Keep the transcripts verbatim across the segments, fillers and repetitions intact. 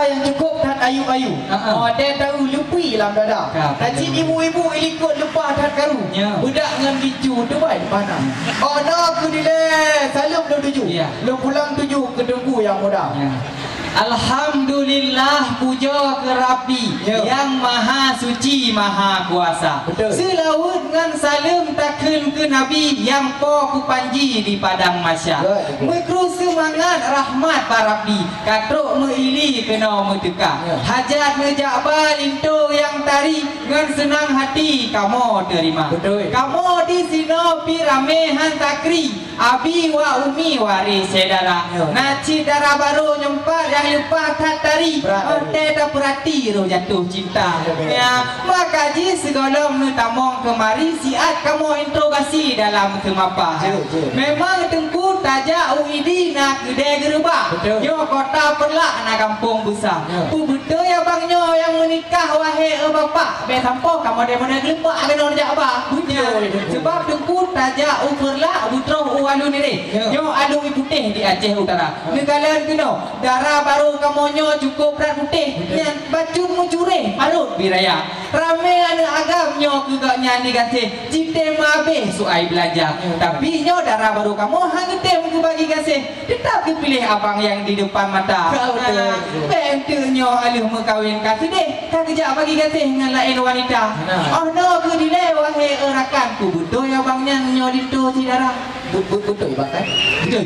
nyang cukôp that ayu-ayu. Ha, ha. Oh, watèe tahu leupie lam dada. Ka, ka. Cit ibu-ibu ilikot leupah that karu. Ya. Beudak ngon gincu teubai di pana. Oh, na keu dilèe saleuem lôn tuju. Ya. Lôn pulang tuju keu Teungku nyang muda. Ya. Alhamdulillah, pujoe keu Rabbi, ya, nyang Maha Suci, Maha Kuasa. Betul. Seulaweuet ngon saleuem takheun keu Nabi nyang po keu panji di padang mahsyar. Betul, betul. Meukru seumangat rahmat bak Rabbi, ka trôk meuili keunoe meuteuka. Ya. Hajat neujak ba linto nyang tari, ngon seunang hati kamoe teurima. Betul. Kamoe disinoe pih ramé han takri, abi wa umi waréh syedara. Ya. Na cit dara barô nyoe pat nyang leupah that tari. Brat tari. Watèe tapeurati roh jatuh cinta. Ya, betul. Ya, maka jih sigohlom neutamong keumari siat kamoe interogasi dalam seumapa. Betul, betul. Memang Teungku tajak u Idi na keudè geureubah. Betul. Nyoe kota Peureulak na gampông beusah. Ya. Peue beutôi abang nyoe nyang meunikah, wahé e bapak? Bèk sampoe kamoe dèh meunan geuleupah keunoe jak ba. Beutôi, beutôi. Sebab Teungku tajak u Peureulak beutroh u Alun Ireh. Ya. Nyoe Alun Putéh di Aceh Utara. Ya. Neukalon keunoe, dara barô kamoe nyoe cukôp brat putéh. Beutôi. Nyan bacut meucureh parot biraya. Ramé aneuk agam nyoe keu gobnyan digaséh, jitem habéh suai beulanja. Ya. Tapi nyoe dara barô kamoe han geutem geubagi gaséh. Teutap geupiléh abang nyang di depan mata. Betul. Bèk enteuk nyoe aleuh meukawen ka seudeh, ka geujak bagi gaséh ngon laén wanita. Nah. Oh noe keu dilèe wahé e rakan, keu beutôi abang nyan nyoe linto syedara. Be-, be-, beutôi, Bang, kan? Beutôi.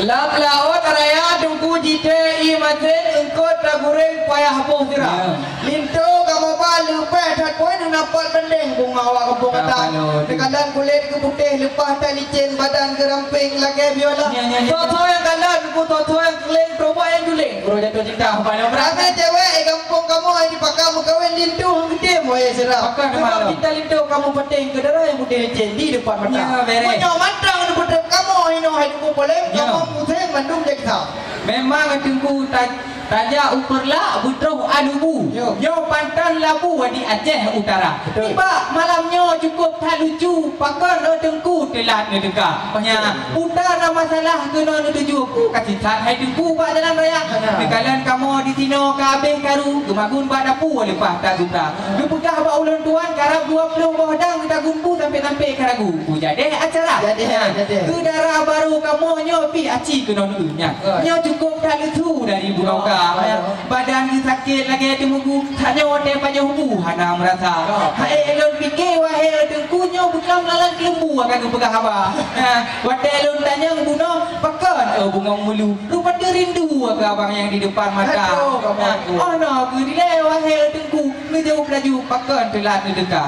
Lam laôt raya Teungku jitée ié masen, eungkôt tagureng payah boh sira. Ya. Linto kamoe ba leupah that poin, na pat bandeng bunga awak gampông gata. Apa lo tu? Teukalon kulét geuputéh, leupah that licén, badan geurampéng lagée biola. Ya, ya, ya. Soe-soe nyang kalon, ku soe-soe nyang keuleng, coba nyang juling. Guru jatuh cinta, apa lo? Ramé cewek, eh, gampông kamoe, eh, dipaka meukawen linto han geutem, wahé syedara. Pakon. Sebab lo? Cinta linto kamoe paténg keu dara nyang putéh licén di depan mata. Ya, beres. Meunyoe mantong neupeuteup kamoe, inoe hai Teungku polém, ya, kamoe puseng mandum jak gisa. Memang Teungku ta-, tajak u Peureulak beutroh Alubu. Yo. Nyoe panton labu di Aceh Utara. Betul. Nibak malam nyoe cukôp that lucu, pakon, oh, Teungku teulat neuteuka. Betul. Nya, uta na masalah keunoe neutuju, ku kasih that hai Teungku bak jalan raya. Betul. Teukalon kamoe di sinoe ka habéh karu, geumagun bak dapu leupah that gubra. Geupeugah bak ulôn tuan, karab dua ploh boh dang, tagun bu sampoe-sampoe ka ragu. Ku jadeh acara. Jadeh, ha, jadeh. Keu dara barô kamoe nyoe pih aci keunoe nyan. Betul. Nyoe cukôp that lesu dari bunoe ka. Oh, betul. Badan geuh sakét lagée teumugu, tanyoe watée pajoh bu hana meurasa. Betul. Hai lôn pike, wahé Teungku, nyoe beuklam lalan keuleumbu akan geupeugah haba. Ha, watée lôn tanyong bunoe, pakon, oh, bungong meulu. Rupa teurindu keu abang nyang di depan mata. Aduh, kamu aku. Oh noe keu dilèe, wahé Teungku. Neujaweueb laju, pakon teulat neuteuka.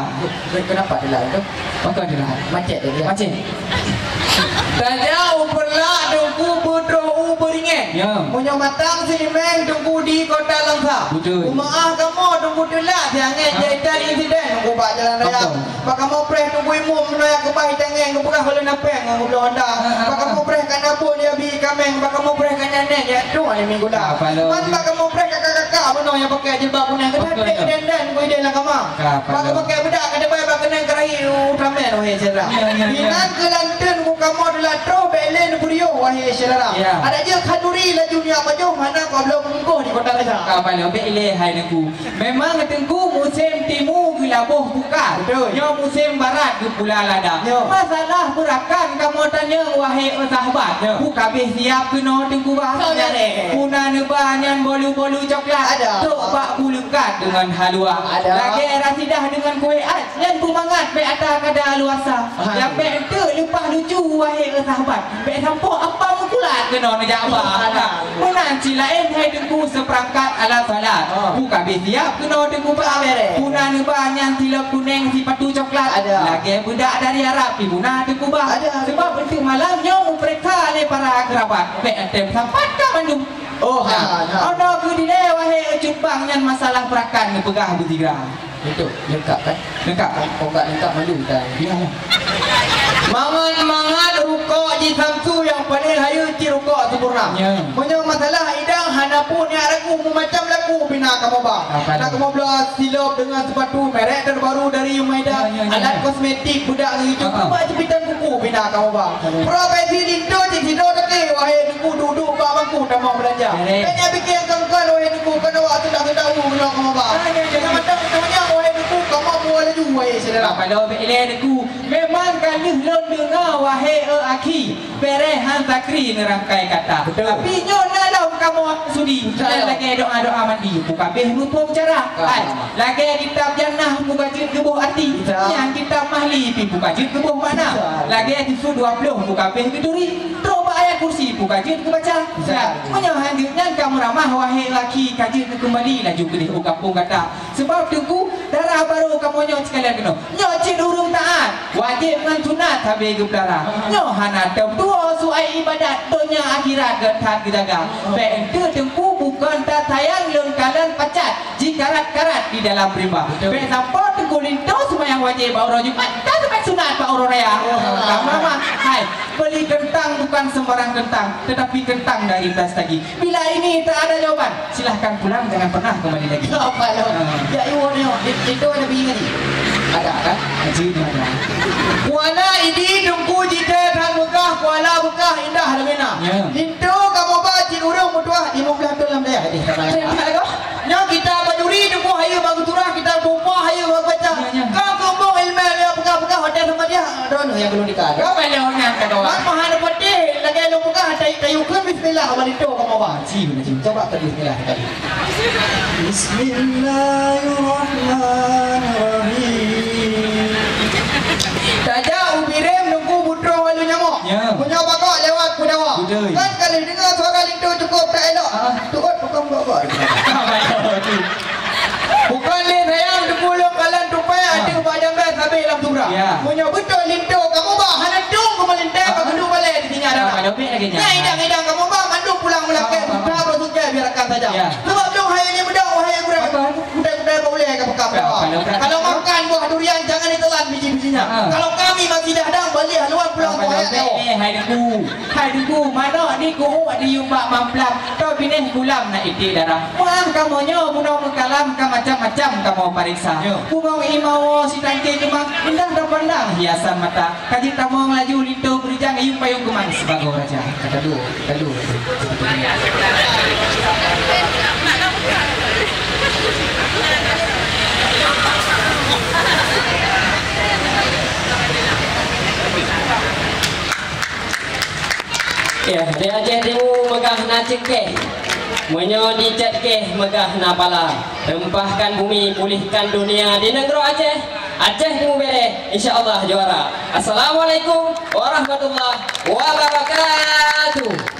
Ke-, kenapa teulat tu? Pakon teulat? Macet tadi, ya? Macet. Tajak u Peureulak Teungku beutroh u Beuringèn. Ya. Meunyoe matang Seulimeng Teungku di Kota Langsa. Betul. Meu'ah kamoe Teungku teulat, siangén, ha, jai that insiden Teungku bak jalan raya. Betul. Bak kamoe preh Teungku Imum, meunoe nyang keubah itangèng, geupeugah ulôn apèng ngon gubloe honda. Ha, ha, ha. Bak kamoe preh ka na buet di abi kaméng, bak kamoe preh ka na nèk, ya, tueng di minggu dah. Apa lo? Man bak kamoe preh kakak-kakak meunoe nyang pakai jilbab kunéng, betul, betul. Keunan dan-dan ku idéh lam kama. Ka, apa lo? Bak kamoe pakai beudak, ka dibai bak keunong keurahi, uh, tamén, wahé syedara. Ya, ya, ya. Inan keu lanteuen ku kamoe teulat troh, bèk lé neupeuriôh, wahé syedara. Ya. Adak jeuet khanduri laju nyak pajoh, hana ka bloe bungkôh di Kota Langsa. Ka, apa lo? Bèk lé hai Teungku. Memang Teungku musém timu geulaboh pukat. Betul. Nyoe musém barat geupula lada. Nyoe. Masalah beurakan kamoe tanyong, wahé sahabat. Nyoe. Ku ka abéh siap keunoe Teungku bah. Soe nyan, eh? Peue na neuba nyan bolu-bolu coklat. Ada. Trok bak bu leukat deungon haluwa. Ada. Lagée rasidah deungon kueh ais. Nyan peumangat bèk ata kada luwasa. Hai. Nyang bèk enteuk leupah lucu, wahé sahabat. Bèk sampoe apam meukulat keunoe neujak ba. Alah. Meunan cit laén hai Teungku, seupeurangkat alat salat. Oh. Ku ka abéh siap keunoe Teungku ba. Beres. Peue na neuba nyan silop kunéng, sipatu coklat. Ada. Lagée beudak dari Arab, pih peue na Teungku ba. Ada. Sebab enteuk malam nyoe meupareksa lé para keurabat. Bèk até meusapat ka mandum. Oh, nah, ha, ha. Oh noe keu dilèe, wahé cut bang, nyan masalah peurakan neupeugah beusigra. Beutôi, leungkap kan? Leungkap. Oh, enggak leungkap, malu dah. Ya, ya. Mangat-mangat rukok Ji Samsu nyang paleng hayeue cit rukok Sampoerna. Ya. Meunyoe masalah idang hana peue neujak ragu, meumacam laku bina kamoe ba. Apa Na tu? Kamoe bloe silop deungon seupatu merek terbaru dari Umaida. Ya, ya, ya, alat ya. Kosmetik, bedak ngon ijo, ah, ah. Cuma jepitan kuku bina kamoe ba. Betul. Profesi linto cit sinoe teuke, wahai Teungku, duek-duek bak bangku tamong beulanja. Betul. Tanya pikir kongkon, wahai Teungku, keunoe wak sudah-sudah u meunyoe kamoe ba. Ah, ya, ya, ya. Nyang mantong donya, wahai Teungku, kamoe buah laju, wahai syedara. Apa lo ilée Teungku? Memang ka lheueh lôn deungoe, wahé eu akhi, bèrèh han sakri neurangkai kata. Betul. Tapi nyoe na lom kamoe sudi, betul, nyan lagèe doa-doa mandi, peue ka abéh muphom cara. Ah. Hai, lagèe kitab Jannah peue ka jeuet geuboh arti, betul, nyan kitab Mahli pih peue ka jeuet geuboh makna. Betul. Lagèe juzuk dua ploh peue ka abéh geuturi, trok bak ayat kursi peue ka jeuet geubaca. Betul. Meunyoe han jeuet nyan ka meuramah, wahé eu akhi, ka jeuet neukeumbali laju keudeh u gampông gata. Sabab Teungku, dara barô kamoe nyoe sikalian keunoe. Nyoe cit ureueng taat, wajéb ngon sunat sabe geupeulara. Nyoe hana teutuwoe suai ibadat, donya akhirat geuh that geujaga. Bèk eunteuk Teungku, bukon that sayang lôn kalon pacat, jikarat-karat di dalam rimba. Betul. Bèk sampoe Teungku linto seumayang wajéb bak uroe Jumat, dan seumayang sunat bak uroe raya. Oh. Ka meuramah. Hai, beli kentang bukan sembarang kentang, tetapi kentang dari Brastagi. Bila ini tak ada jawaban, silahkan pulang, jangan pernah kembali lagi. Apa lo? Ah. Ya, iwoe nyoe, di, itu ada bini ni? Ada kan? Haji ni ada. Kuala Idi Teungku jitée that meugah, kuala beukah indah lagèe na. Ya. Linto kamoe ba cit ureueng meutuah lima belas thon lam dayah deh. Terima kasih. Nyoe kitab Bajuri Teungku hayeue bagoe surah, kitab Tuhfah hayeue bagoe baca. Ya, ya. Ka keumbông ilmu nyang peugah-peugah watèe sama dia. Droeneuh nyang keuneuk dika. Droeneuh nyang keuneuk. Mat meuhan putih lagèe lôn peugah, tai-, tayue kheun bismillah, meulinto kamoe ba. Ci, ci. Coba tadi bismillah tadi. Bismillahirrahmanirrahim. Tajak u Bireuen Teungku butroh walu nyamok. Ya. Meunyoe bagok lewat Peudawa. Betul. Kan ka lheueh deungoe suara linto cukup tak elok. Ah. Tuot bukon bagok. Bukon lé sayang Teungku lôn kalon tupai, ah, ateueh bak jambai sabe lam subra. Ya. Meunyoe beutôi linto kamoe ba hana dong keumeulintang, ah, bak geudong balè di singa dara. Ah, dobek lagèe nyan. Nyan idang-idang kamoe ba mandum pulang meulakèe, ah, ah, sutra, ah, beurasukèe biar akan saja. Ya. Sabab dong hai lé meudong, wahai gurèe. Apa? Kutai-kutai bak ulèe ka peukam. Ya, kalau, kalau makan buah durian, jangan ditelan biji-bijinya. Ah. Kalau kami masih dahdah, balik haluan pulang, ah, wahai, kalau dobek, eh, hai Teungku. Hai Teungku, manok di kuhuk diyum bak mamplam, toh binéh gulam na iték dara. Muang kamoe nyoe bunoe meukalam, ka macam-macam kamoe pareksa. Yo. Bungong imawoe sitangke keumang, indah tapandang hiasan mata. Ka jeuet tamong laju linto beurijang, yum payong keumang sibagoe raja. Ka talu, talu. Ya, di Aceh Timu meugah na ceukéh. Meunyoe di Cot Kéh meugah na pala. Reumpahkan bumi, pulihkan dunia di nanggroe Aceh. Aceh Timu bèrèh, insya Allah juara. Assalamualaikum warahmatullahi wabarakatuh.